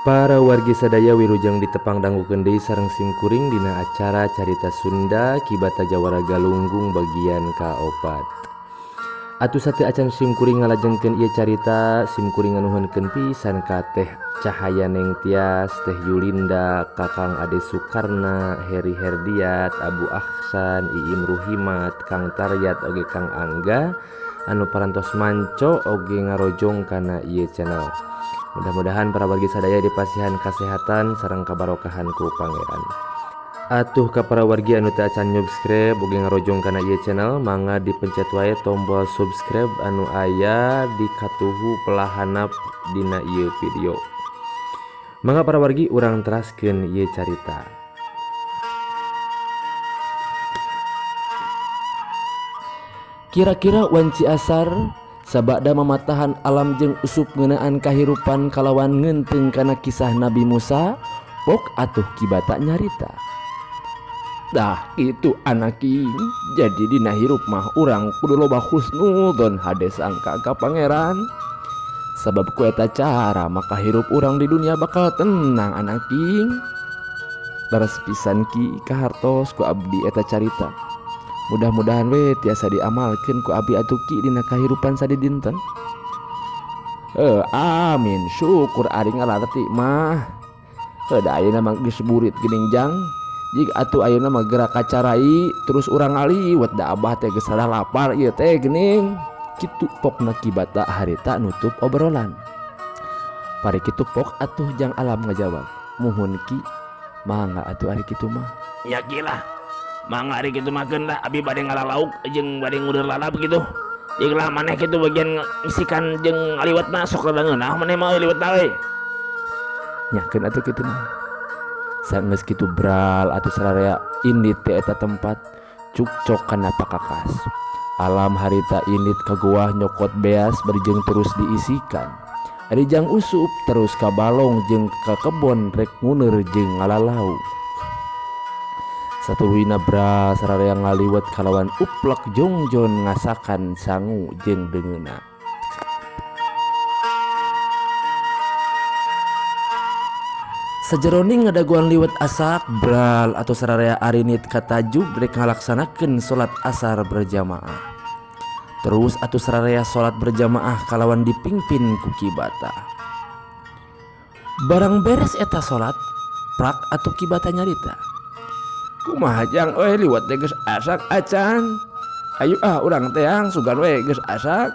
Para wargi sadaya wilujeng ditepang dangukeun deui sareng simkuring dina acara Carita Sunda Kibata Jawara Galunggung bagian kaopat. Atuh sateu acan simkuring ngalajengkeun ieu carita simkuring nganuhunkeun pisan ka Teh Cahaya Neng Tias, Teh Yulinda, Kakang Ade Sukarna, Heri Herdiat, Abu Ahsan, Iim Ruhimat, Kang Taryat oge Kang Angga anu parantos manco oge ngarojong kana ieu channel. Mudah-mudahan para wargi sadaya dipasihan kasehatan sareng kabarokahan ku Pangeran. Atuh ka para wargi anu teu acan nyubscribe oge ngarojong kana ieu channel mangga dipencet wae tombol subscribe anu aya di katuhu pelahanap dina ieu video. Mangga para wargi urang teraskeun ieu carita. Kira-kira wanci asar sabada mamatahan alam jeung usup ngeunaan kahirupan kalawan ngeunteung kana kisah Nabi Musa, pok atuh kibata nyarita. Dah kitu anaking, jadi dina hirup mah urang kudu loba husnudzon hade sangka ka pangeran. Sabab ku eta cara maka hirup urang di dunia bakal tenang anaking. Leres pisan ki kahartos ku abdi eta carita. Mudah-mudahan we tiasa diamalkeun ku abdi atuh ki dina kahirupan sadidinten. Amin, syukur ari ngalarti mah. Da ayeuna mah geus burit geuning jang. Jig atuh ayeuna mah geura kacarai terus urang ngaliwet da abah teh geus rada lapar ieu teh geuning. Kitu pokna kibata harita nutup obrolan. Pari kitu pok atuh jang alam ngajawab. Muhun ki, mangga atuh ari kitu mah. Ya ki lah. Mangga ari kitu mah keun lah abi bade ngalalauk jeung bade ngudur lalap kitu. Jeung lah maneh kitu bagian ngisikan jeung ngaliwetna sok rada ngeunah maneh mah liwetna euy. Nyakeun atuh kitu mah. Sanggeus kitu bral atuh sararea indit teh eta tempat cukcok kana pakakas. Alam harita indit ka goah nyokot beas bari jeung terus diisikan. Ari jang usup terus ka balong jeung ka kebon rek nguneur jeung ngalalauk. Satuluyna bral sararea ngaliwet kalawan uplek jongjon ngasakan sangu jeung deungeuna. Sajeroning ngadaguan liwet asak bral atau sararea arinit katajub rek ngalaksanakeun salat asar berjamaah. Terus atuh sararea salat berjamaah kalawan dipingpin ku kibata. Barang beres eta salat, prak atuh kibata nyarita. Kumaha jang euy liwet teh geus asak acan. Ayo ah urang teang sugan we geus asak.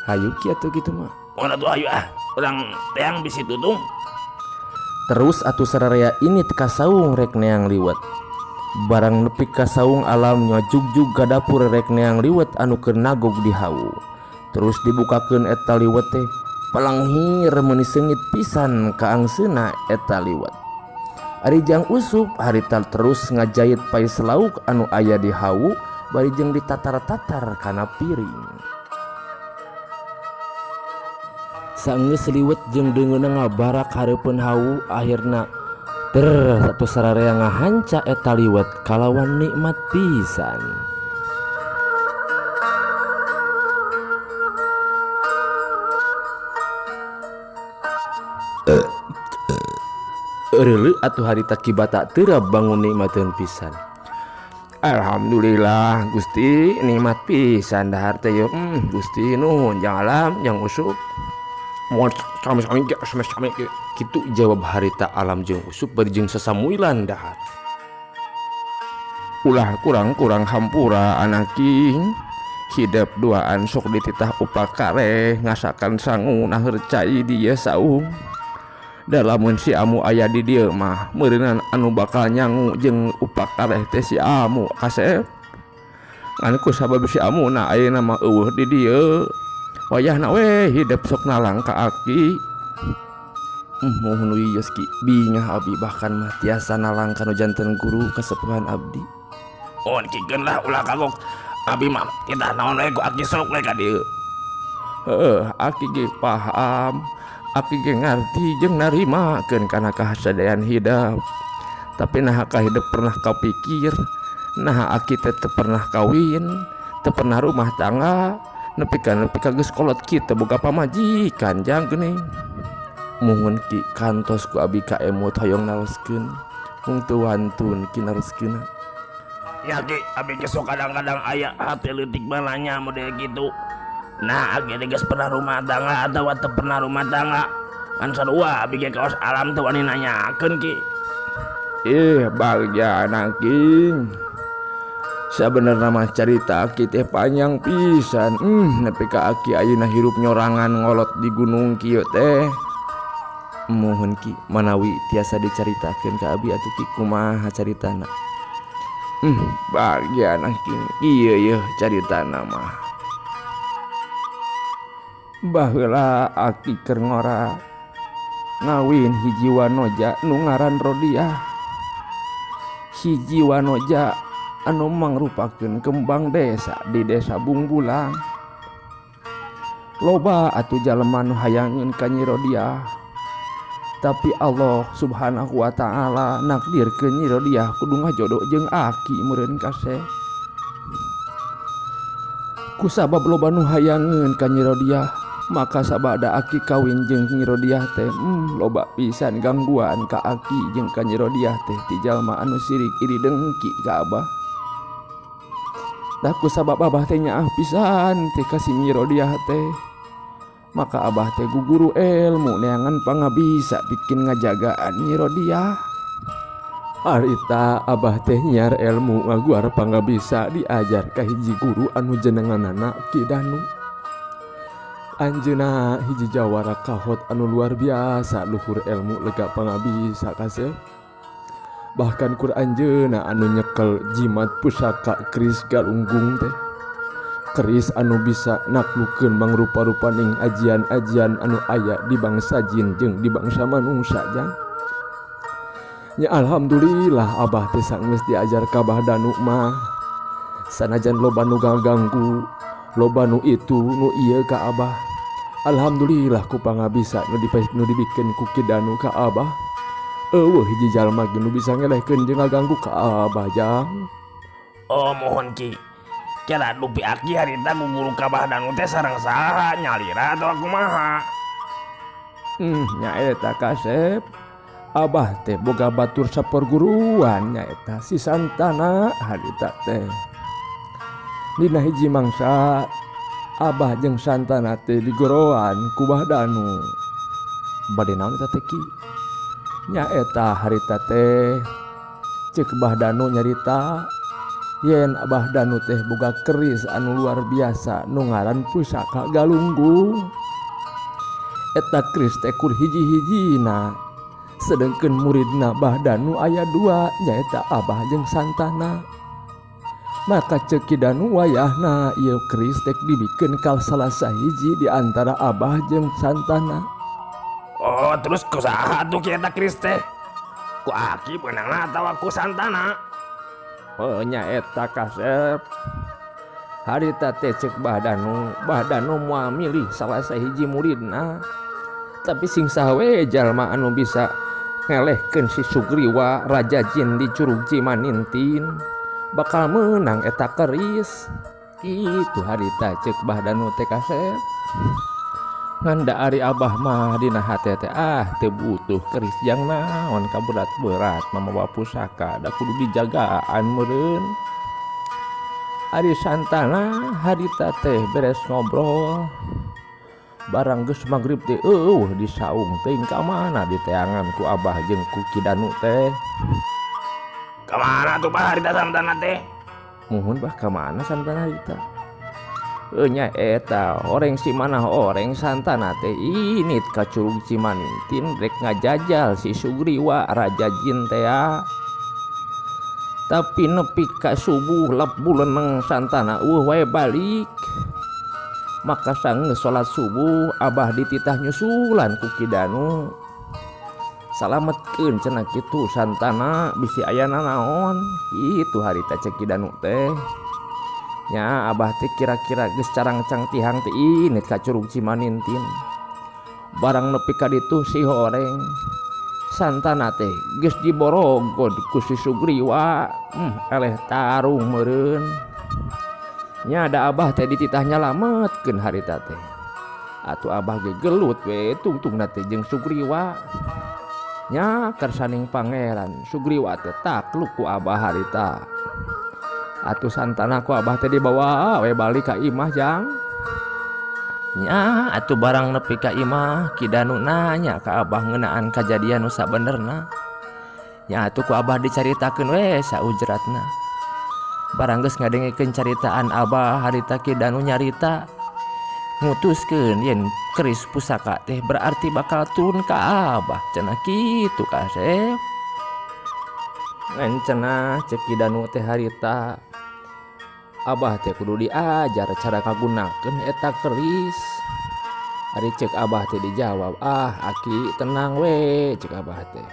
Hayu ki atuh kitu mah. Mun atuh ayo ah urang teang bisi tutung. Terus atuh sararea init ka saung rek neang liwet. Barang nepi ka saung alam ngajugjug ka dapur rek neang liwet anu keur nagog di hawu. Terus dibukakeun eta liwet teh palanghir meuni seungit pisan kaangseuna eta liwet. Ari jang usup harita terus ngajait pais lauk anu aya di hawu bari jeung ditatar-tatar kana piring. Sanggeus liwet jeung deungeunna ngabarak hareupeun hawu akhirna ter satu sararea ngahanca eta liwet kalawan nikmat pisan. Reuleuh atuh harita kibata teu bangun nikmateun pisan. Alhamdulillah Gusti nikmat pisan dahar teh yeuh. Gusti nuhun jang alam jang usup. Moal sami-sami ge, sami-sami ge. Kitu jawab harita alam jeung usup bari jeung sasamuilan dahar. Ulah kurang-kurang hampura anaking. Hidep duaan sok dititah upakare ngasakan sangu naheur cai di ieu saung. Da lamun si amu aya di dieu mah meureunan anu bakal nyangu jeung upakareh teh si amu kasep. Ngan ku sabab si amu na ayeuna mah eueuh di dieu. Wayahna we hidep sok nalang ka aki. Muhun wios ki bingah abdi bahkan mah tiasa nalang kanu janten guru kasepuhan abdi. On kikeun lah ulah kagok. Abi mah titah naon we ku aki sok we ka dieu. Heuh, aki ge paham. Aki ge ngarti jeung narimakeun kana kahasadean hidep. Tapi naha ka hidep pernah kapikir, naha aki teh teu pernah kawin, teu pernah rumah tangga, nepi ka nepi ka geus kolot kieu teu boga pamajikan jang geuning. Muhun Ki, kantos ku abi kaemut hoyong naroskeun mung teu wantun Ki naroskeunna. Ya Ki, abi ge sok kadang-kadang aya hate leutik mah nanya model kitu. Nah, aki teh geus pernah rumah tangga atawa teu pernah rumah tangga. Ngan sarua abi ge kaos alam teu wani nanyakeun Ki. Ih, bagja anaking. Sabenerna mah carita aki teh panjang pisan. Nepi ka aki ayeuna hirup nyorangan ngolot di gunung kieu teh. Muhun Ki, manawi tiasa dicaritakeun ka abi atuh Ki kumaha caritana. Bagja anaking ieu yeuh caritana mah. Baheula aki keur ngora ngawin hiji wanoja nu ngaran Rodiah. Hiji wanoja anu mangrupakeun kembang desa di desa Bungbulang. Loba atuh jalema nu hayangeun ka Nyi Rodiah. Tapi Allah Subhanahu wa taala nakdirkeun Nyi Rodiah kudu ngajodoh jeung aki meureun kaseh. Kusabab loba nu hayangeun ka Nyi Rodiah, maka sabada aki kawin jeung Nyi Rodiah teh loba pisan gangguan ka aki jeung ka Nyi Rodiah teh ti jalma anu sirik iri dengki ka abah. Dah kusabab abah teh nyaah pisan teh ka si Nyi Rodiah teh, maka abah teh guguru ilmu neangan pangabisa bikin ngajagaan Nyi Rodiah. Harita abah teh nyiar ilmu ngaguar pangabisa diajar ka hiji guru anu jenenganana Ki Danu. Anjeunna hiji jawara kahot anu luar biasa luhur ilmu lega pangabisa kasep. Bahkan kur anjeunna anu nyekel jimat pusaka keris galunggung teh. Keris anu bisa naklukeun mangrupa-rupaning ajian-ajian anu aya di bangsa jin jeung di bangsa manungsa jang. Nya alhamdulillah abah teh sanggeus diajar ka Bah Danu mah. Sanajan loba nu ganggu, loba nu itu nu ieu ka abah. Alhamdulillah ku pangabisa nu dibikeun ku Ki Danu ka abah. Eueuh hiji jalma ge nu bisa ngelehkeun jeung ngaganggu ka abah jang. Oh mohon Ki. Kira dupi aki harita guguru ka Bah Danu teh sareng saha nyalira atawa kumaha? Nyaeta kasep. Abah teh boga batur saperguruan nyaeta si Santana harita teh. Dina hiji mangsa Abah jeung Santana teh digoroan ku Bah Danu. Bade naon eta teh Ki? Nyaeta harita teh ceuk Bah Danu nyarita yen Abah Danu teh boga keris anu luar biasa nu ngaran pusaka Galunggung. Eta keris teh kur hiji-hijina. Sedengkeun muridna Bah Danu aya dua nyaeta Abah jeung Santana. Maka ceuk Ki Danu wayahna ieu keris teh dibikeun ka salah sahiji di antara Abah jeung Santana. Oh terus ku saha tuh ki eta keris teh? Ku aki beunangna atawa ku Santana? Oh nyaeta kasep. Harita teh ceuk Bah Danu, Bah Danu moal milih salah sahiji muridna. Tapi sing saha we jalma anu bisa ngelehkeun si Sugriwa raja jin di Curug Cimanintin bakal menang eta keris. Kitu harita ceuk Bah Danu teh kasep. Ngan da ari abah mah dina hate teh teu butuh keris jang naon kaberat-berat mamawa pusaka da kudu dijagaan meureun. Ari Santana harita teh beres ngobrol barang geus magrib teh eueuh di saung teuing ka mana diteangan ku abah jeung ku Ki Danu teh. Ka mana tuh bah harita Santana teh? Muhun bah ka mana Santana harita? Nya eta oreng si mana oreng Santana teh init ka Curug Cimanintin rek ngajajal si Sugriwa raja jin teh. Tapi nepi ka subuh lep buleneng Santana eueuh wae balik. Maka sanggeus salat subuh abah dititah nyusulan ku Ki Danu. Salametkeun cenah kitu Santana bisi aya nanaon kitu harita ceuk Ki Danu teh. Nya abah teh kira-kira geus carangcang tihang teh init ka Curug Cimanintin. Barang nepi ka ditu si horeng Santana teh geus diborogod ku si Sugriwa, eleh tarung meureun. Nya da abah teh dititah nyalametkeun harita teh. Atuh Abah ge gelut we tungtungna teh jeung Sugriwa. Nya kersaning pangeran Sugriwa teh takluk ku Abah harita. Atuh santana ku Abah teh dibawa we balik ka imah jang. Nya atuh barang nepi ka imah Ki Danu nanya ka Abah ngeunaan kajadian nu sabenerna. Nya atuh ku Abah dicaritakeun we saujratna. Barang geus ngadengekeun caritaan Abah harita Ki Danu nyarita mutuskeun yen keris pusaka teh berarti bakal turun ka Abah cenah kitu kasep. Ngan cenah cek Ki Danu teh harita Abah teh kudu diajar cara ngagunakeun eta keris. Ari cek Abah teh dijawab, "Ah, aki tenang we," cek Abah teh.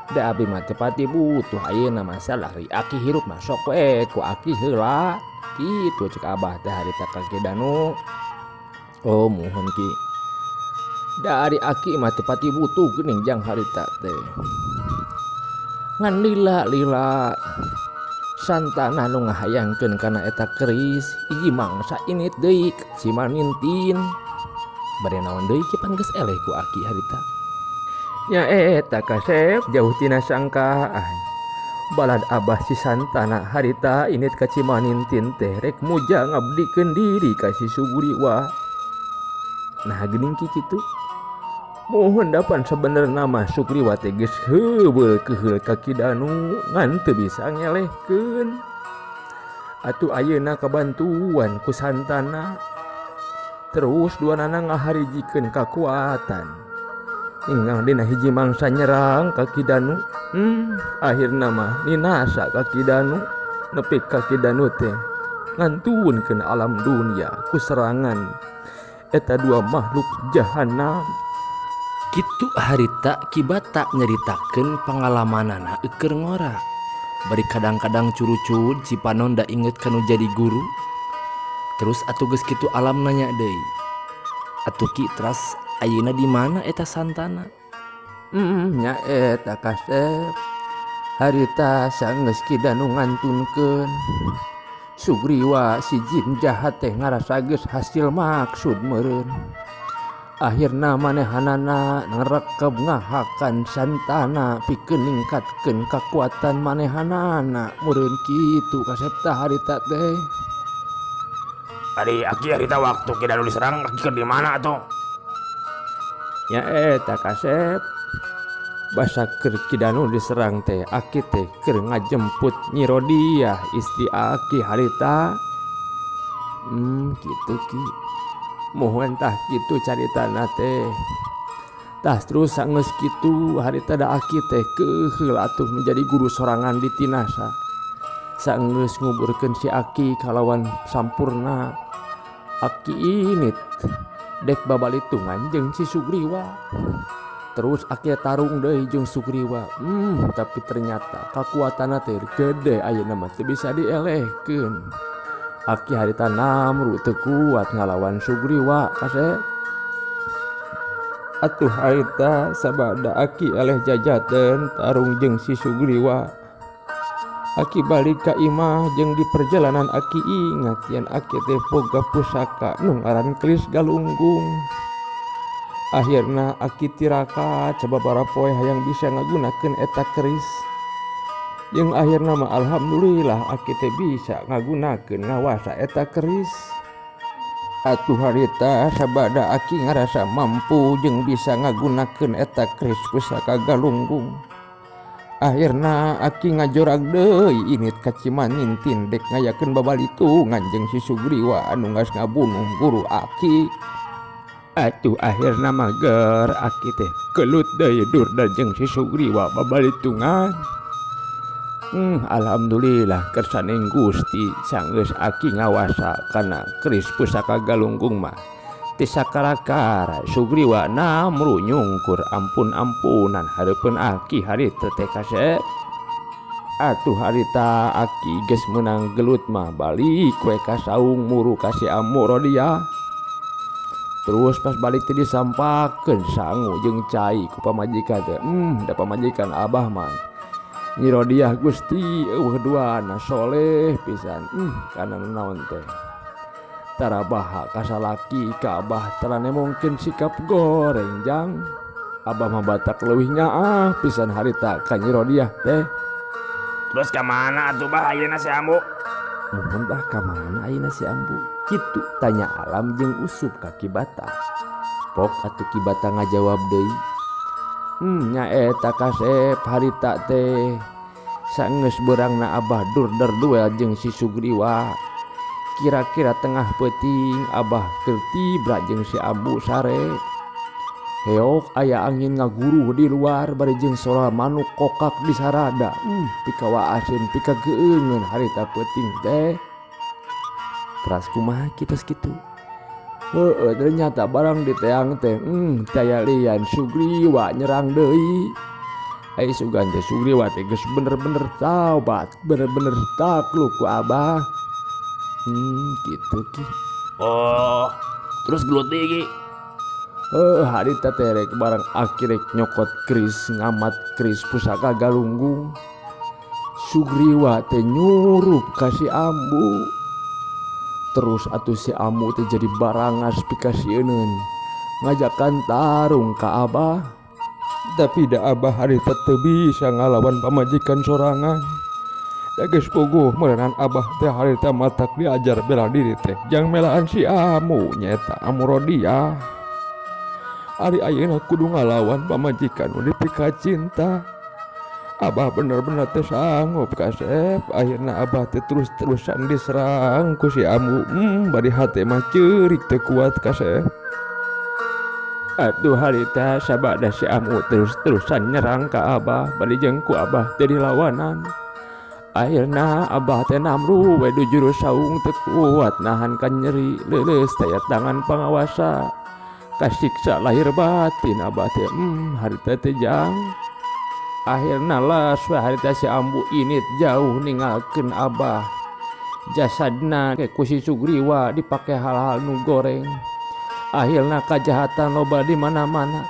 Da abi mah teu pati butuh ayeuna masalah ri aki hirup mah sok we ku aki heula. Kitu cek Abah teh harita ka Ki Danu. Oh, muhun Ki. Da ari aki mah teu pati butuh geuning jang harita teh. Ngan lila-lila Santana nu ngahayangkeun kana eta keris hiji mangsa init deui si Manintin. Bade naon deui ki pan geus eleh ku aki harita. Nya eta kasep jauh tina sangkaan. Balad Abah si Santana harita init ka Cimanintin teh rek muja ngabdikeun diri ka si Sugriwa. Nah geuning ki kitu. Muhun dapan sebenarna mah Sugriwa teh geus heubeul keheul ka Ki Danu ngan teu bisa ngelehkeun. Atuh ayeuna kabantuan ku Santana. Terus duanana ngaharijikeun kakuatan. Ingang dina hiji mangsa nyerang ka Ki Danu. Akhirna mah ninasa ka Ki Danu. Nepi ka Ki Danu teh ngantunkeun alam dunia ku serangan eta dua makhluk jahanam. Kitu harita Ki Bata nyaritakeun pangalamanana eukeur ngora. Bari kadang-kadang curucud Cipanon da inget kanu jadi guru. Terus atuh geus kitu alam nanya deui. Atuh Ki teras ayeuna di mana eta Santana? Nya eta kasep. Harita sanggeus Ki Danu ngantunkeun. Sugriwa si jin jahat teh ngarasa geus hasil maksud meureun. Akhirna manehanana ngerekeb ngahakan Santana pikeun ningkatkeun kakuatan manehanana meureun kitu kasep tah harita teh. Ari aki harita waktu Ki Danu diserang aki keur di mana atuh? Nya eta kasep. Basa keur Ki Danu diserang teh aki teh keur ngajemput Nyi Rodiah istri aki harita. Kitu Ki. Muhun tah kitu caritana teh. Tah terus sanggeus kitu harita da aki teh keuheul atuh menjadi guru sorangan di Tinasa. Sanggeus nguburkeun si aki kalawan sampurna. Aki init dek babalitungan jeung si Sugriwa. Terus aki tarung deui jeung Sugriwa. Tapi ternyata kakuatanna teh gede ayeuna mah teu bisa dielehkeun. Aki harita namru teu kuat ngalawan Sugriwa kasep. Atuh harita sabada aki eleh jajaten tarung jeung si Sugriwa. Aki balik ka imah jeung di perjalanan aki ingat yen aki teh boga pusaka nu ngaran Keris Galunggung. Akhirna aki tirakat sababaraha poe hayang bisa ngagunakeun eta keris. Jeung akhirna mah alhamdulillah aki teh bisa ngagunakeun ngawasa eta keris. Atuh harita sabada aki ngarasa mampu jeung bisa ngagunakeun eta keris pusaka Galunggung. Akhirna aki ngajorag deui init ka Cimanintin dek ngayakeun babalitungan jeung si Sugriwa anu geus ngabunuh guru aki. Atuh akhirna mah ger aki teh gelut deui durda jeung si Sugriwa babalitungan. Alhamdulillah kersaning Gusti sanggeus aki ngawasa kana keris pusaka Galunggung mah. Teu sakara-kara Sugriwa namru nyungkur ampun-ampunan hareupeun aki harita teh kasep. Atuh harita aki geus meunang gelut mah balik we ka saung muru ka si Amu Rodiah. Terus pas balik teh disampakeun sangu jeung cai ku pamajikan teh. Da pamajikan Abah mah Nyi Rodiah Gusti eueuh duana soleh pisan. Kana naon teh. Tara baha ka salaki ka Abah tara nemongkeun sikap goreng jang. Abah mah batak leuwih nyaah pisan harita ka Nyi Rodiah teh. Terus ka mana atuh bah ayeuna si Ambu? Muhun bah ka mana ayeuna si Ambu? Kitu tanya Alam jeung Usup ka Ki Bata. Pok atuh Ki Bata ngajawab deui. Nya eta kasep harita teh. Saenggeus beurangna Abah durder duel jeung si Sugriwa. Kira-kira tengah peuting Abah keur tibra jeung si Ambu sare. Heok aya angin ngaguruh di luar bari jeung sora manuk kokak di sarada. Pikawaaseun pikageueungeun harita peuting teh. Teras kumaha ki tos kitu? Heueuh ternyata barang diteang teh taya lian Sugriwa nyerang deui. Ai sugan teh Sugriwa teh geus bener-bener taubat, bener-bener takluk ku Abah. Gitu ki. Oh, terus gelut deui ki. Harita teh rek barang aki rek nyokot keris ngamat keris pusaka Galunggung. Sugriwa teh nyurup ka si Ambu. Terus atuh si Ambu teh jadi barangas pikasieuneun ngajakan tarung ka Abah. Tapi da Abah harita teu bisa ngalawan pamajikan sorangan. Da geus puguh meureunan Abah teh harita matak diajar bela diri teh jang melaan si Ambu nyaeta Ambu Rodiah. Ari ayeuna kudu ngalawan pamajikan nu dipikacinta. Abah bener-bener teh sanggup kasep. Akhirna Abah teh terus-terusan diserang ku si Ambu. Bari hate mah ceurik teu kuat kasep. Atuh harita sabada si Ambu terus-terusan nyerang ka Abah, bari jeung ku Abah teh dilawanan. Akhirna Abah teh namru we du juru saung teu kuat nahan ka nyeri leuleus taya tangan pangawasa. Kasiksa lahir batin Abah teh, harita teh jang. Akhirna las we harita si Ambu init jauh ninggalkeun Abah. Jasadna ke ku si Sugriwa dipake hal-hal nu goreng. Akhirna kajahatan loba di mana-mana.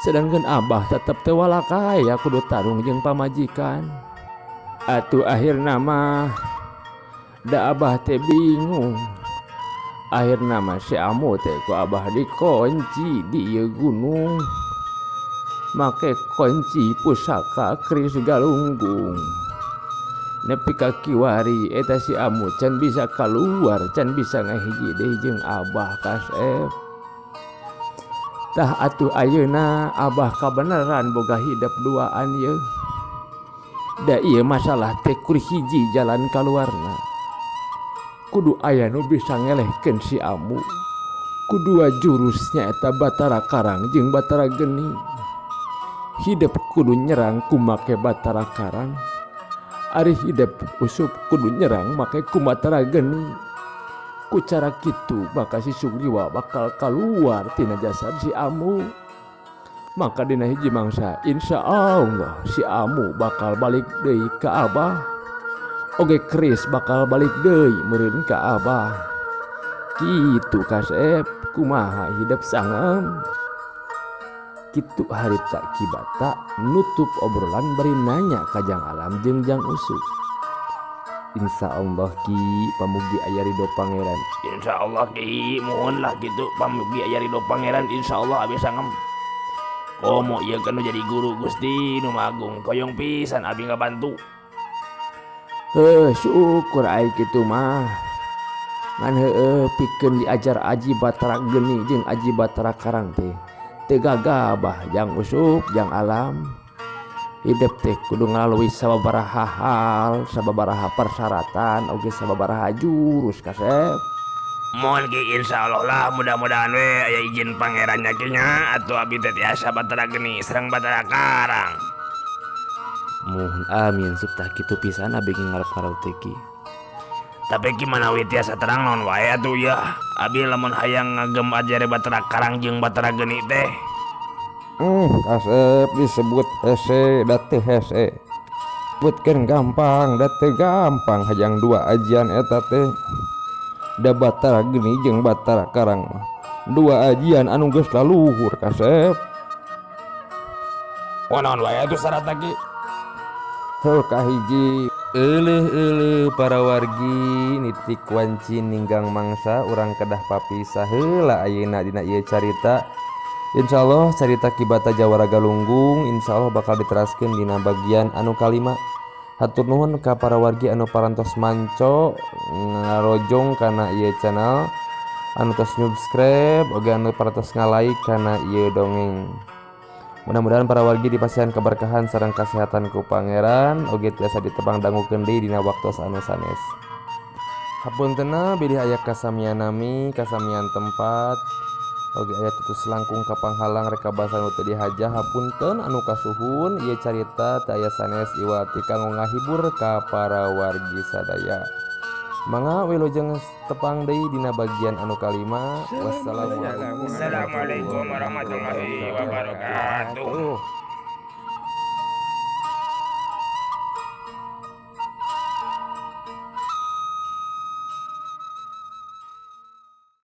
Sedangkan Abah tetep teu walakaya kudu tarung jeung pamajikan. Atuh akhirna mah da Abah teh bingung. Akhirna mah si Ambu teh ku Abah dikunci di ieu gunung. Make kunci pusaka keris Galunggung. Nepi ka kiwari eta si Ambu can bisa kaluar, can bisa ngahiji deui jeung Abah kasep. Tah atuh ayeuna Abah kabeneran boga hidep duaan yeuh. Da ieu masalah teh kur hiji jalan kaluarna. Kudu aya nu bisa ngelehkeun si Ambu. Kudua jurusnya eta Batara Karang jeung Batara Geni. Hidep kudu nyerang ku make Batara Karang. Ari hidep Usup kudu nyerang make ku Batara Geni. Ku cara kitu maka si Sugriwa bakal kaluar tina jasad si Ambu. Maka dina hiji mangsa insya Allah si Ambu bakal balik deui ka Abah. Oge keris bakal balik deui meureun ka Abah. Kitu kasep kumaha hidep sangem. Kitu harita Ki Bata nutup obrolan bari nanya ka Jang Alam jeung Jang Usup. Insya Allah Ki pamugi aya ridho pangeran. Insya Allah Ki mohon lah gitu pamugi aya ridho pangeran. Insya Allah abi sangem. Komo ieu kan nu jadi guru Gusti nu Maha Agung koyong pisan abi ngabantu. Heuh syukur ai kitu mah. Ngan heueuh pikeun diajar aji Batara Geni jeung aji Batara Karang teh teu gagabah Jang Usup Jang Alam. Hidep teh kudu ngalalui sababaraha hal, sababaraha persyaratan oge sababaraha jurus kasep. Mohon Ki insyaallah lah mudah-mudahan we aya izin pangerannya ki nya atuh abi teh tiasa Batara Geni sareng Batara Karang. Mohon amin sup tah kitu pisan abi ge ngarep-ngarep teh Ki. Tapi ki manawi tiasa terang naon wae atuh ya. Abi lamun hayang ngagem ajare Batara Karang jeung Batara Geni teh. Kasep disebut hese da teu hese. Putkeun gampang da teu gampang hayang dua ajian eta teh. Da Batara Geni jeung Batara Karang mah dua ajian anu geus laluhur kasep. Wah naon wae atuh syaratna Ki? Heuh kahiji Euleuh euleuh para wargi nitik wanci ninggang mangsa urang kedah papisah heula ayeuna dina ieu carita. Insya Allah carita Ki Bata Jawara Galunggung Insya Allah bakal diteraskeun dina bagian anu kalima. Hatur nuhun ka para wargi anu parantos manco ngarojong kana ieu channel, anu tos nyubscribe oge anu parantos ngalike kana ieu dongeng. Mudah-mudahan para wargi dipasihan keberkahan sareng kesehatan ku Pangeran oge tiasa ditepang dangukeun deui dina waktos anu sanes. Hapuntenna bilih aya kasamian nami, kasamian tempat, oge aya tutus langkung kapanghalang reka basa nu teu dihaja hapunten anu kasuhun ieu carita teu aya sanes iwal ti kanggo ngahibur ka para wargi sadaya. Mangga wilujeng tepang deui dina bagian anu kalima. Wassalamualaikum Assalamualaikum warahmatullahi wabarakatuh.